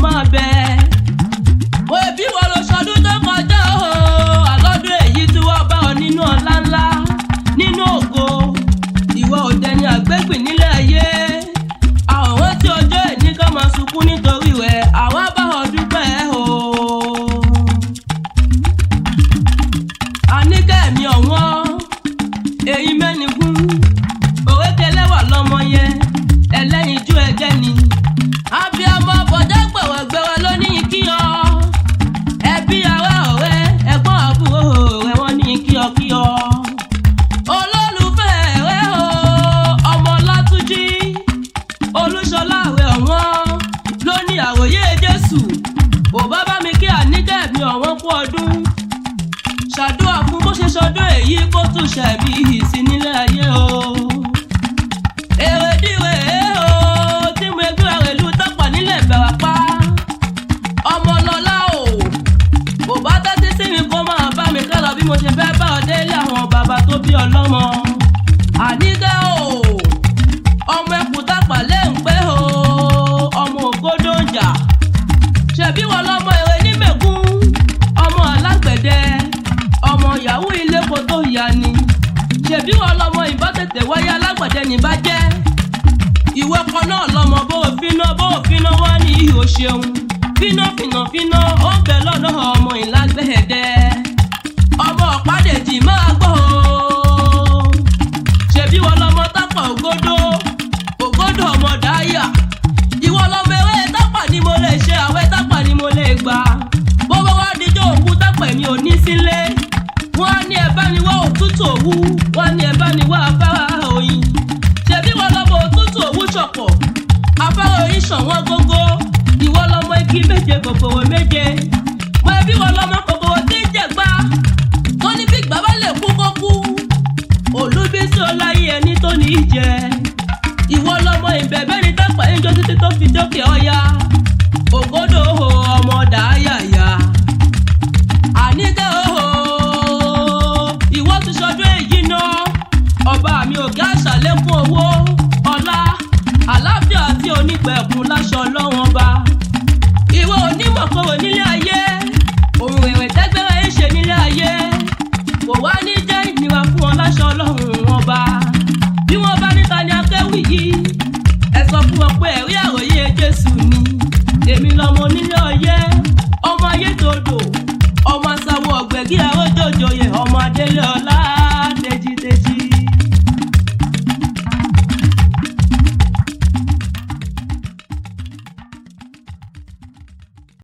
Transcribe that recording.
máa bẹ. Òbí wọn lọ sọdún tó kọjá o, àlọ́dún èyí tí wọ́n bá ọ nínú ọlá ńlá, nínú ògo. Ìwọ òde ni àgbégbìn nílé ayé. Àwòrán tí ọjọ́ èní ká máa sunkún nítorí rẹ̀, àwa bá ọ dúpẹ́ o. Àníkẹ́ mi ọ̀wọ́n, èyí mẹ́nigún, òrékelẹ́wà lọ́mọ yẹn, ẹlẹ́yinjú ẹgẹ́ ni. Abiyamọ bọ̀dá gbẹ̀wẹ̀gbẹ̀wẹ̀ ló ní kí ọ. Ẹbí ará ọ̀rẹ́, ẹ̀gbọ́n àbúrò rẹ̀ wọ́n ní kí ọ kí ọ. Olólùfẹ́ rẹ o, ọmọ Látúnjí, Olúṣọlá rẹ̀ ọ̀wọ́n ló ní àròyé Jésù. Ò bá bá mi kí Àníkẹ́ mi ọ̀wọ́n kú ọdún. Ṣàdúrà fún bó ṣe ṣọdún èyí kó tún ṣẹ̀mí ìsìn nílé ayé o. Èrèdíwèé o tí mo ẹgbẹ́ rẹ̀ lù tọ́pọ̀ nílẹ̀ Ìbàràpá. Ọmọlọ́lá o, kò bá tẹ́tí sí mi kó máa bá mi ká lọ bí mo ṣe fẹ́ bá ọ délé àwọn bàbá tó bí ọlọ́mọ. Àníkẹ́ o, ọmọ ẹkùn tápà lé ń pẹ́ o, ọmọ ògbódò ń jà. Ṣebí wọn lọmọ èrè ní Mẹ̀gún, ọmọ alágbẹ̀dẹ, ọmọ yahoo ilé kò tó yá ni. Ṣebí wọn lọmọ ìbá tètè wáyé alágbẹ̀dẹ ní bá jẹ́. Ìwọ kan náà lọmọ bó o fínà bó o fínà wá ní ihò ṣeun. Fínà fínà fínà ó ń bẹ lọ́nà ọmọ ìlágbẹ̀dẹ. Ọmọ ọ̀pádẹ́jì máa gbọ́ o. Ṣebí wọn lọmọ tápà ògodó, ògodó ọmọ dáyà. Ìwọ lọmọ eré tápà ni mo lè ṣe, àwẹ̀ tápà ni mo lè gbà. Bó bá wá dijọ́ òkú tápà mi ò ní sílé. Wọ́n á ní ẹ bá mi wá òtútù òwú, wọ́n á ní ẹ bá mi wá afárá oyin. Ṣebí wọn lọmọ òtútù òwú ṣọ̀pọ̀, afárá oyin ṣọ̀wọ́n gógó. Ìwọ lọmọ igi méje kòkòrò méje. Mo ẹbí wọn lọmọ kòkòrò tí ń jẹ̀gbá. Tó ní bí ìgbà bá lè kú kó kú. Olúbísí ọláyé ẹni tó ní í jẹ. Ìwọ lọmọ ìbẹ̀bẹ̀ ní tápà ń jó títí tó fi dókè ọya. Ògodò o ọmọ dàáyàyà. Àníkẹ́ o, ìwọ ti ṣọdún èyí náà. Ọba mi ò gá àṣàlékún owó, ọlá, àlàáfíà àti onípẹ̀kun láṣọ ọlọ́wọ́n ọba. Ìwọ onímọ̀ kòrò nílé ayé, òun èrè tẹ́gbẹ́rẹ́ ń ṣe nílé ayé. Kò wá ní jẹ́ ìnira fún ọ láṣọ ọlọ́run ọba. Bí wọ́n bá níta ni akéwì yìí, ẹ sọ fún wọn pé ẹ̀rí àròyé Jésù ni. Èmi lọmọ onílé ọyẹ́, ọmọ ayé tòdò, ọmọ asáwọ̀ ọ̀gbẹ̀gí àrójòjòyè, ọmọ adélé